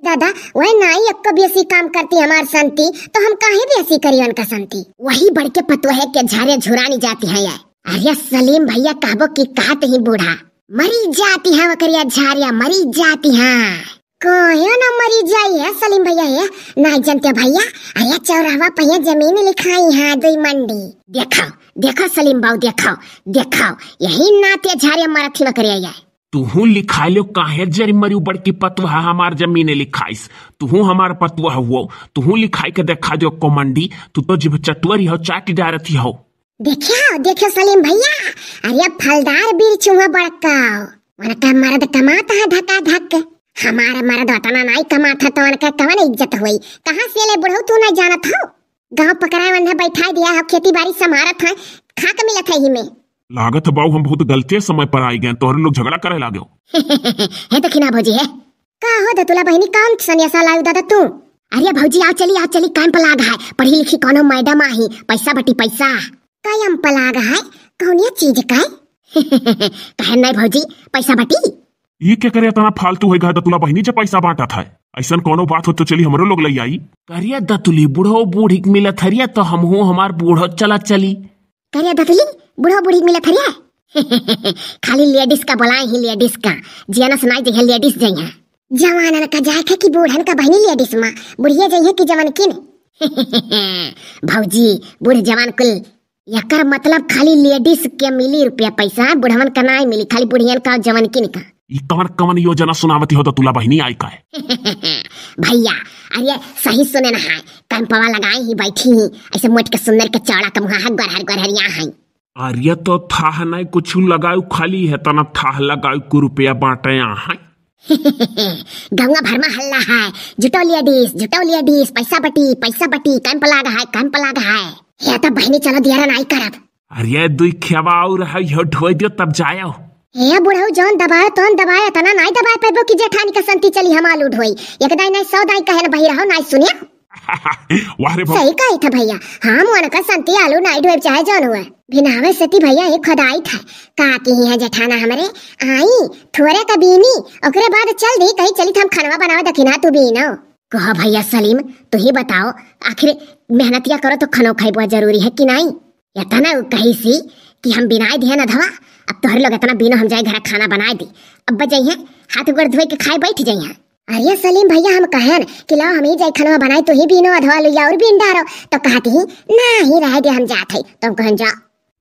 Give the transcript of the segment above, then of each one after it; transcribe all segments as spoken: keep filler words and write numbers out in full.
दादा, वह नाई एक्को बेसी काम करती हमार संती, तो हम काहे बेसी करी उनका संती? वही बड़के पतोहे के झारे झुरानी जाती है ये। अरे सलीम भैया, कहबो कि कहत ही बूढ़ा, मरी जाती है वकरिया झारिया, मरी जाती है। काहे ना मरी जाई है सलीम भैया, है नाई जनते भैया। अरे चौराहा पहिया जमीन लिखाई है दुई मंडी। देखो, देखो सलीम बाऊ, देखो, देखो, यही नाते झारे मरत ही वकरिया है। तुहू लिखाइल्यो काहे जरी मरियो बड़की पतोहा हमार जमीन लिखाइस। तुहू हमार पतोहा हुओ, तुहू लिखाई के देखा दियो को मंडी, तू तो जिभ चटुअरी हो, चाट डारत ही हो। देखियो, देखियो सलीम भैया, अरे फलदार वृक्ष हुआ बड़का, उनका मर्द कमात है धका धक। हमार मर्द उतना नाई कमात है तो उनका कवन इज्जत हुई? कहाँ से ले बुढ़ऊ तू नाई जानत हो? गाँव पकड़ाए वन्हे बैठाए दिया है, खेती बाड़ी संभारत है, खाक मिलत है ही में। लागत है बाऊ हम बहुत गलते समय पर आई गए, तोहरे लोग झगड़ा करे लागो। हे दखिना भौजी है। का हो दतुला बहिनी, कौन सनेसा लायु दादा तू? अरे भौजी, आओ चली, आओ चली, काम पर लाग है, पढ़ी लिखी कौनो मैडम आही, पैसा बटी पैसा। काम पर लाग है? कौन ये चीज का? कहे नहीं भौजी, पैसा बटी। ये के करे इतना फालतू है, दतुला बहिनी जब पैसा बांटत है, ऐसन कौनो बात हो तो चली हमरो लोग ले आई। करिया दतुली बुढ़ो बूढ़ी के मिलत हरिया तो हमहू हमार बूढ़ो चला चली। करिया दतुली बुढ़ो बूढ़ी के मिलत हरिया। खाली लेडीज का बोलाए ही, लेडीज का। जेनस नाई जइहे, लेडीज जइहे। जवानन का जाए थे कि बूढ़न का बहिनी लेडीज मा, बुढ़िया जइहे कि जवान किन? भौजी, बूढ़ जवान कुल। एकर मतलब खाली लेडीज के मिली रुपया पैसा, बुढ़वन का नाई मिली, खाली बुढ़ियन का, जवान किन का। ई कवन कवन योजना सुनावती हो दतुला बहिनी आई का है? भैया, अरे सही सुने ना है, कैंपवा लगाए ही बैठी ही, ऐसे मोट के सुंदर के चौड़ा के मुहा है, गोरहर गोरहरिया है। अरे तो थाह नहीं कुछ लगाऊ, खाली है तना थाह लगाऊ को रुपया बांटे यहाँ। गौवा भर में हल्ला है, जुटो लेडीज, जुटो लेडीज, पैसा बटी, पैसा बटी, कैंप लाग है, कैंप लाग है। हे तो बहिनी चलो दियारा नाई करब। अरे दुई खेवा और है, यो ढोई दियो तब जायो। हे बुढ़ऊ जौन दबाए तौन दबाए, इतना नाई दबाए पैबो कि जेठानी का संती चली हम आलू ढोई। एक दाई नाई सौ दाई कहे न बही रहो नाई सुनिया। वाह रे बाप। सही कही था भैया, हम उनका संती आलू नाई ढोए चाहे जौन हुआ। बिनावे सती भैया एक खुदाई था, का की है जेठाना हमरे, आई थोरे का बीनी, ओकरे बाद चल दी, कही चली हम खनवा बनावे दखिना तू बीनो। कहो भैया सलीम, तू ही बताओ, आखिर मेहनतिया करो तो खनो खाइबो जरूरी है कि नाई? इतना उ कही सी कि हम बिनाई दिहन अधवा, अब तोहरे लोग इतना बीनो हम जाए घर खाना बनाए दी। अब जइहे हाथ गोड़ धोए के खाए बैठ जइहे। अरे सलीम भैया, हम कहन कि लाओ हम ही जाई खनवा बनाई, तू ही बीनो अधवा लुइया और बीन डारो, तो कहती ही ना ही रह दे हम जात है, तो हम कहन जा।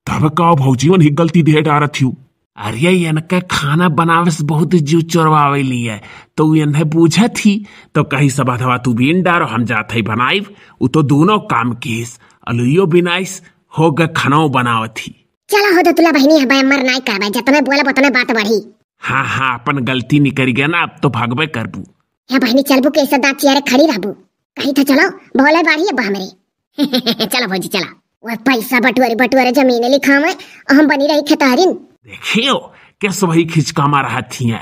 तब का भौजी उन्हीं गलती दे डारत हियो। अरे इनका खाना बनावे से बहुत जीव चोरवावे ली है, तो उ इन्हें बूझत ही, तो कही सब अधवा तू बीन डारो हम जात है बनाइब। उ तो दोनों काम किस, अलुइयो बिनाइस, हो ग खनौ बनावत ही। चलो हो दतुला बहिनी, हबाय मर नाई कहबाय, जतने बोलब उतने बात बढ़ी। हाँ, हाँ, अपन गलती निकरि गया ना, अब तो भगबे करबू। हे बहिनी, चलबू के ऐसे दाँत चियारे खड़ी रहबू? कही तो चलो, बोले बाढ़ी अब हमरे। चलो भौजी, चला। वह पैसा बटुअरे, बटुअरे जमीन लिखावे, हम बनी रही खेतहरिन। देखियो, के सबही खिचका मार रहत हिया।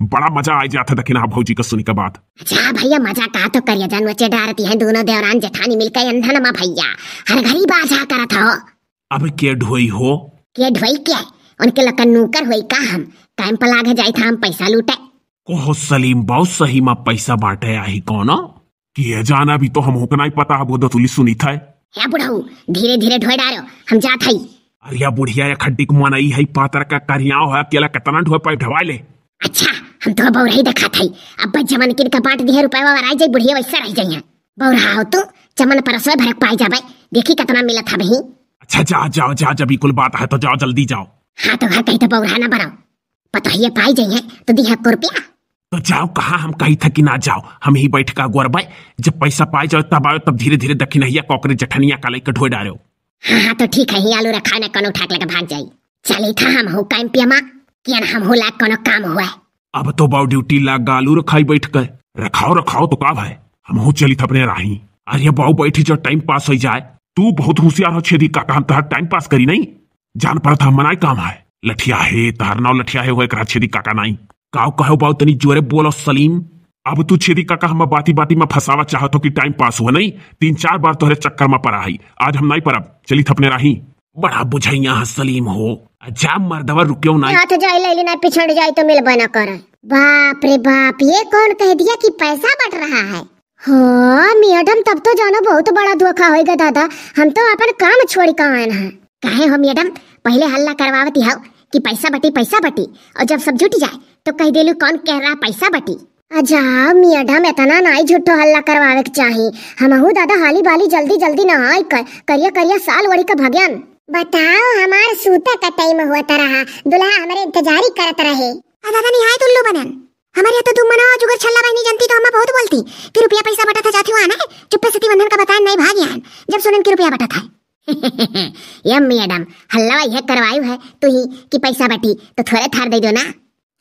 बड़ा मजा आ जात है, दखिना भौजी का सुनी का बात। अच्छा भैया, मजा का तो करिया जान, वचे डारती हैं दोनों देवरान जेठानी मिलके अंधन मा भैया, हर घड़ी बाजा करत हो। अब के ढोई हो? के ढोई के? उनके लकन नौकर होई का हम? टाइम पर लागे जाई था हम पैसा लूटे। कहो सलीम बाऊ, सही मा पैसा बांटे आही कौनो? किए जाना, अभी तो हमहू के नाई पता है, वो दतुली सुनी था। हे बुढ़ऊ, धीरे धीरे ढोए डारो, हम जात हई। अरे या बुढ़िया, या खड्डी के मनई है, पातर का करियाव है, अकेला कितना ढोए पाइप ढवाए ले। अच्छा, हम तो बौराई देखा था, अब जमन किन का बांट दिहे रुपया वराई जाई, बुढ़िया वैसे रह जाइए। बौरा हो तू, चमन परसवे भरक पाई जाबे, देखी कितना मिलत है बही। अच्छा जा, जाओ, जा, जब ई कुल बात है तो जाओ, जल्दी जाओ। हाँ तो घर कही तो बौरा ना बनाओ, पतोहिए पाई जाइए तो दिहे को रुपया। तो जाओ, कहाँ हम कही था कि ना जाओ, हम ही बैठ का गोरबे, जब पैसा पाई जाओ तब आओ, तब धीरे धीरे दखिनहिया कॉकरे जठनिया का लेके ढोए डारो। हाँ, हाँ, तो ठीक है, ही आलू रखा ना, कोनो उठा के लेके भाग जाई। चली था हम हो काम पियमा, किया ना हम हो लाग कोनो काम हुआ। अब तो बाऊ ड्यूटी लाग गा आलू रखाई बैठ के। रखाओ, रखाओ तो का भाई, हम हो चली था अपने राही। अरे बाऊ बैठी जो टाइम पास हो जाए। तू बहुत होशियार हो छेदी काका, हम तोहर टाइम पास करी नहीं। जान पड़त है मनाई काम है। लठिया है, तोहर नाव लठिया है, हो एकरा छेदी काका नाई। काव कहो बाऊ, तनी जोरे बोलो सलीम। अब तू छेदी काका हम बाती बाती में फंसावा चाहत हो कि टाइम पास हो नहीं? तीन चार बार तोहरे चक्कर में पड़ा है, आज हम नाई परब, चली थपने राही। बड़ा बुझैया है सलीम हो, जा मर्दवा रुक्यो नाई। हाथ जाए ले लेना, पिछड़ जाए तो मिलबे ना करे। बाप रे बाप, ये कौन कह दिया कि पैसा बट रहा है? हाँ मैडम, तब तो जानो बहुत बड़ा धोखा होइगा दादा, हम तो अपन काम छोड़ के आयन हैं। काहे हो मैडम, पहले हल्ला करवावती हो कि पैसा बटी, पैसा बटी, और जब सब जुट जाए तो कह देलू कौन कह रहा पैसा बटी। अजा मैडम, इतना नाई झूठो हल्ला करवावे के चाही। हमहू दादा हाली बाली जल्दी जल्दी नहाई कर, करिया करिया साल ओढ़ी के भगन। बताओ, हमार सूता का टाइम होत रहा, दुल्हा हमरे इंतजारी करत रहे। आ दादा निहायत उल्लू बनन। हमारे यहाँ तो तुम मनो जुगर छल्ला बहनी जनती तो हम बहुत बोलती। फिर रुपया पैसा बटा था जाती हुआ ना, चुप्पे से तिवंधन का बताए नहीं भाग यहाँ, जब सुनन की रुपया बटा था। ये मैडम, हल्ला यह करवायु है तू ही कि पैसा बटी तो थोड़े थार दे दो ना।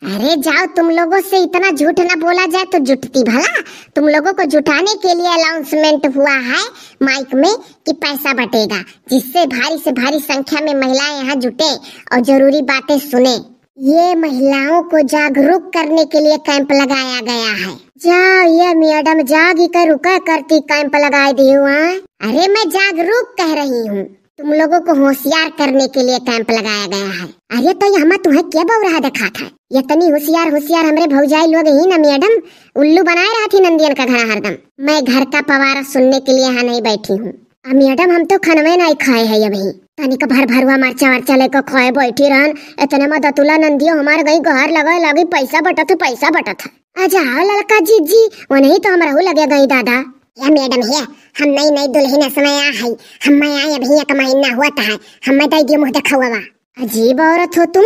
अरे जाओ, तुम लोगों से इतना झूठ ना बोला जाए तो जुटती भला। तुम लोगों को जुटाने के लिए अनाउंसमेंट हुआ है माइक में कि पैसा बटेगा, जिससे भारी से भारी संख्या में महिलाएं यहाँ जुटे और जरूरी बातें सुने। ये महिलाओं को जागरूक करने के लिए कैंप लगाया गया है। जाओ ये मैडम, जागी कर रुका करती कैंप लगाए दी हुआ। अरे मैं जागरूक कह रही हूँ, तुम लोगों को होशियार करने के लिए कैंप लगाया गया है। अरे तो ये हमा तुम्हें क्या बौराहा दिखात है? इतनी होशियार होशियार हमरे भौजाई लोग ही ना मैडम, उल्लू बनाए रहती नंदियन का घरा हरदम। मैं घर का पवारा सुनने के लिए यहाँ नहीं बैठी हूँ। आ मैडम, हम तो खनवे नहीं खाए है अभी। तनिक भर भरुआ मरचा वरचा लेकर खाए बैठी रहन, इतने में दतुला नंदियो हमार गई गोहार लगाए लागी, पैसा बटत है, पैसा बटत है। आ जाओ ललका जीजी, वनही तो हमरहू लगे गई दादा। या मैडम हे, हम नई नई दुल्हिन समय आ है, हम्मे आए अभी एक महीना हुआ है, हम्मे दे दियो मुँह देखौवा। अजीब औरत हो तुम।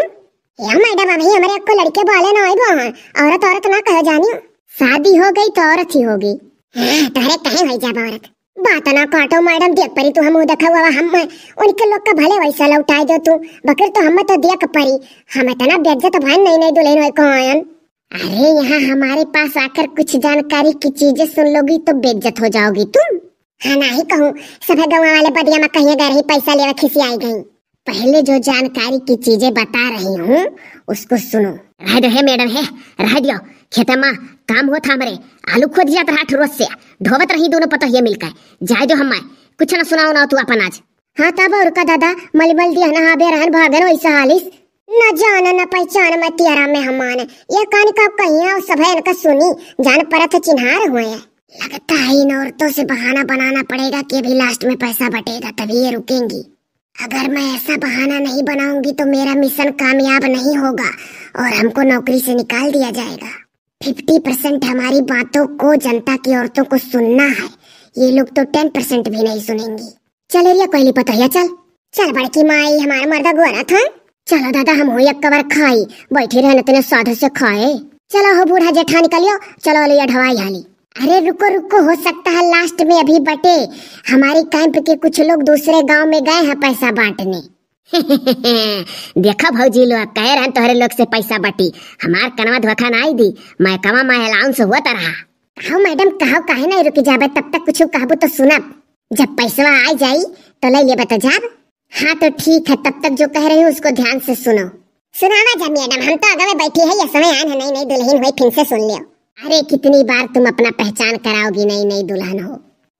या मैडम, अभी हमरे को लड़के बोले ना आइबो हैं, औरत औरत ना कहो जानियो। शादी हो गई तो औरत ही होगी। हाँ, तोहरे कहे होई जाब औरत। बात ना काटो मैडम, देख परी तू हम मुँह देखौवा, हम उनके लोग का भले वैसा लौटाए दो तू, बकर तो हम तो देख परी, हम इतना बेइज्जत भाई नई नई दुल्हन होए को आयन। अरे यहाँ हमारे पास आकर कुछ जानकारी की चीजें सुन लोगी तो बेइज्जत हो जाओगी तुम। हाँ नाही कहूँ, सभे गाँव वाले बदिया में कहिए गए रही, पैसा लेवे खिसियाई गई। पहले जो जानकारी की चीजें बता रही हूँ उसको सुनो। रह दो हे मैडम हे, रह दियो। खेते में काम होत हमरे, आलू खोद जात रहा रोज से, ढोवत रही दोनों पतोहिए मिलकर। जाए दो हम्मे, कुछ ना सुनाओ ना तू अपन आज। हाँ तब और का दादा, मलमल दिया ना हाबे रहन भागन वैसा हालिस। न जान न पहचान मैं तियारा मेहमान, ये कान का कहिया और सभे इनका सुनी, जान परत चिन्हार हुए। लगता है इन औरतों से बहाना बनाना पड़ेगा कि अभी लास्ट में पैसा बटेगा तभी ये रुकेंगी। अगर मैं ऐसा बहाना नहीं बनाऊंगी तो मेरा मिशन कामयाब नहीं होगा और हमको नौकरी से निकाल दिया जाएगा। फिफ्टी परसेंट हमारी बातों को जनता की औरतों को सुनना है, ये लोग तो टेन परसेंट भी नहीं सुनेंगी। चल एरिया कोयली पतोहिया चल। चल बड़की माई, हमार मर्दा गोरा था। चलो दादा, हम हो एक कवर खाई, बैठी रहन इतने साधु से खाए। चलो हो बूढ़ा जेठा निकलियो, चलो लिया ढवाई हाली। अरे रुको रुको, हो सकता है लास्ट में अभी बटे। हमारी कैंप के कुछ लोग दूसरे गांव में गए हैं पैसा बांटने। देखा भौजी लोग, कहे रहन तोहरे लोग से पैसा बटी, हमार कनवा धोखा ना आई दी, मैं कमा मैं अलाउंस हुआ तरहा। कहो मैडम, कहो, काहे नहीं रुकी जाबे, तब तक कुछ कहबू तो सुनब। जब पैसवा आ जाई तो ले लेबे तो जाब। हाँ तो ठीक है, तब तक जो कह रही हूँ उसको ध्यान से सुनो। सुनावा जा मैडम, हम तो अगवे बैठी है, ये समय आन है नई नई दुल्हन हुई, फिर से सुन लियो। अरे कितनी बार तुम अपना पहचान कराओगी नई नई दुल्हन हो।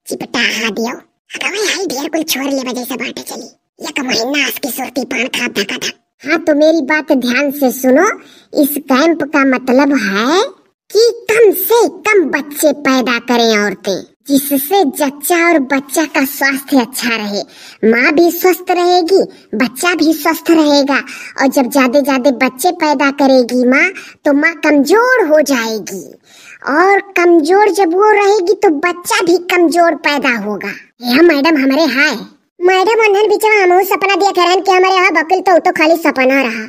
चिपटा हाँ दियो, अगवे आई ढेर कुल छोड़ लेबे जैसे बाटे चली। एक महीना आस की सुरती पान खाब धका धक। हाँ तो मेरी बात ध्यान से सुनो, इस कैंप का मतलब है कि कम से कम बच्चे पैदा करें औरतें, जिससे जच्चा और बच्चा का स्वास्थ्य अच्छा रहे, माँ भी स्वस्थ रहेगी, बच्चा भी स्वस्थ रहेगा। और जब ज्यादा ज्यादा बच्चे पैदा करेगी माँ तो माँ कमजोर हो जाएगी, और कमजोर जब वो रहेगी तो बच्चा भी कमजोर पैदा होगा। या मैडम हमरे हाय। मैडम उन्हन बीच में हमहू सपना देख रहन कि हमारे यहाँ बकिल तो, तो खाली सपना रहा।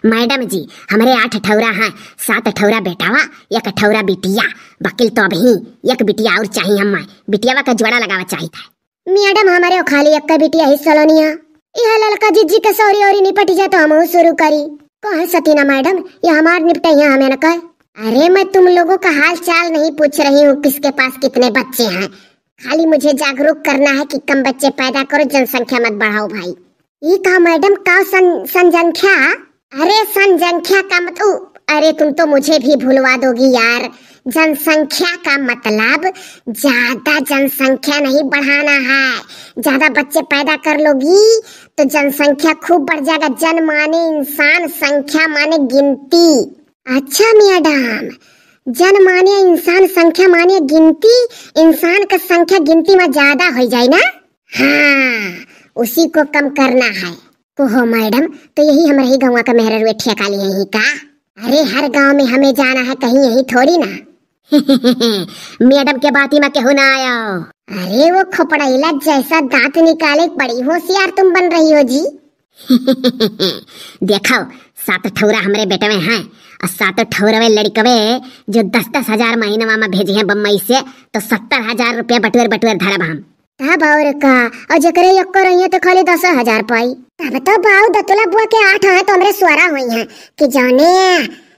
मैडम जी, हमरे आठ ठौरा हैं, सात ठौरा बेटावा, एक ठौरा बिटिया। बकिल तो अभी एक बिटिया और चाहिए हमें, बिटियावा का जोड़ा लगावा चाहिए था। मैडम हमारे खाली एक बिटिया ही सलोनिया। यह ललका जिज्जी के सौरी औरी निपट जाए तो हमहू शुरू करी। कहे सतीना मैडम, ये हमार निपटैया हमें न कहे। अरे मैं तुम लोगों का हाल चाल नहीं पूछ रही हूँ किसके पास कितने बच्चे हैं, खाली मुझे जागरूक करना है कि कम बच्चे पैदा करो, जनसंख्या मत बढ़ाओ भाई। ई का मैडम का सन-, जनसंख्या? अरे जनसंख्या का मत-, उ, अरे तुम तो मुझे भी भुलवा दोगी यार। जनसंख्या का मतलब ज्यादा जनसंख्या नहीं बढ़ाना है। ज्यादा बच्चे पैदा कर लोगी तो जनसंख्या खूब बढ़ जाएगा। जन माने इंसान, संख्या माने गिनती। अच्छा मैडम, जन माने इंसान संख्या माने गिनती, इंसान का संख्या गिनती मा ज्यादा होइ जाए ना? हाँ, उसी को कम करना है। को हो मैडम, तो यही हमरे ही गौवा का मेहररुए ठेका लिहे ही का? अरे हर गाँव में हमें जाना है, कहीं यही थोड़ी ना। मैडम के बाती मा केहू ना आयो। अरे वो खोपड़ैला जैसा दांत निकाले, बड़ी होशियार तुम बन रही हो जी। देखो, सात ठौरा हमरे बेटवे हैं, और सात ठौरवे लड़कवे जो दस दस हजार महीनवा मा भेजिहैं बम्बई से, तो सत्तर हजार रुपया बटुअर बटुअर धरब हम। तब और का, और जेकरे एक्को रहिए तो खाली दस हजार पाई। तब तो बाऊ दतुला बुआ के आठ हैं तो हमरे स्वरा होइहैं कि जाने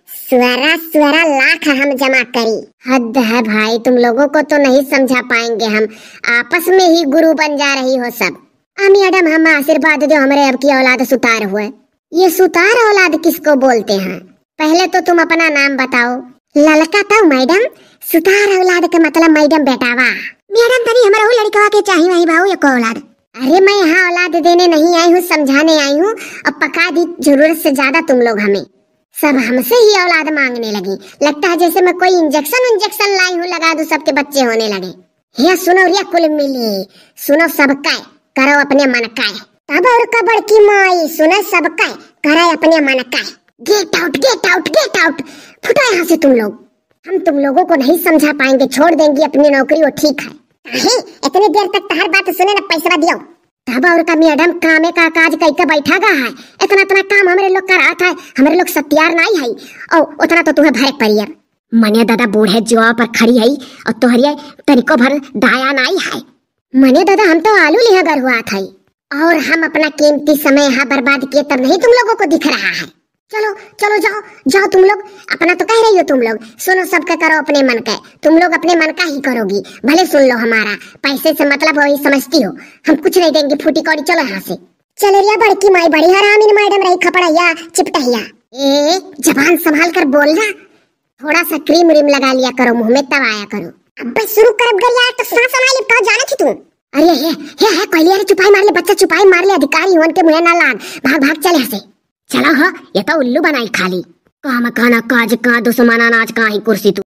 स्वरा स्वरा लाख हम जमा करी। हद है भाई, तुम लोगों को तो नहीं समझा पाएंगे हम, आपस में ही गुरु बन जा रही हो सब। आ मैडम, हम आशीर्वाद दो हमरे अब की औलाद सुतार हुए। ये सुतार औलाद किसको बोलते हैं? पहले तो तुम अपना नाम बताओ। ललका तो मैडम, सुतार औलाद के मतलब मैडम बेटावा। मैडम, तनी हमरा उ लड़कवा के चाही वही बाऊ एको औलाद। अरे, मैं यहाँ औलाद देने नहीं आई हूँ, समझाने आई हूँ। अब पका दी जरूरत से ज्यादा तुम लोग हमें। सब हमसे ही औलाद मांगने लगी। लगता है जैसे मैं कोई इंजेक्शन इंजेक्शन लाई हूँ, लगा दूँ, सबके बच्चे होने लगे। हे सुनो रे कुल मिली, सुनो सबका, करो अपने मन का। तब और का बड़की माई, सुनो सबका, करो अपने मन का। Get out, get out, get out। फुटो यहाँ से तुम लोग। हम तुम लोगों को नहीं समझा पाएंगे, छोड़ देंगी अपनी नौकरी, वो ठीक है। काहे? इतनी देर तक तहर बात सुने न, पैसा दियो। तब और का मैडम, कामे का काज कई के बैठा गा है, इतना इतना काम हमरे लोग करात है, हमरे लोग सत्यार नाई है, और उतना तो तुम्हें भरे पड़िए। मने दादा बूढ़े जुआ पर खड़ी है और तोहरिया तनिको भर दाया नाई है। मने दादा, हम तो आलू लिहा गरुआत है और हम अपना कीमती समय यहाँ बर्बाद किए तब नहीं तुम लोगों को दिख रहा है। चलो चलो, जाओ जाओ तुम लोग, अपना तो कह रही हो तुम लोग, सुनो सबका, करो अपने मन का, तुम लोग अपने मन का ही करोगी, भले सुन लो हमारा, पैसे से मतलब वही समझती हो, हम कुछ नहीं देंगे फूटी कौड़ी, चलो यहाँ से। चले रिया बड़की माई, बड़ी हरामिन मैडम रही, खपड़ैया चिपटैया। ए, जबान संभाल कर बोलना, थोड़ा सा क्रीम व्रीम लगा लिया करो मुंह में, तब आया करो। अबे शुरू करब गरिया तो सांस ना ले, का जाने थी तू? अरे हे हे हे, कोई अरे चुपाई मार ले बच्चा, चुपाई मार ले, अधिकारी होन के मुँहे ना लाग, भाग भाग चले हसे। चलो हो, ये तो उल्लू बनाई खाली। काम का ना काज का, दुश्मन अनाज का ही कुर्सी तू।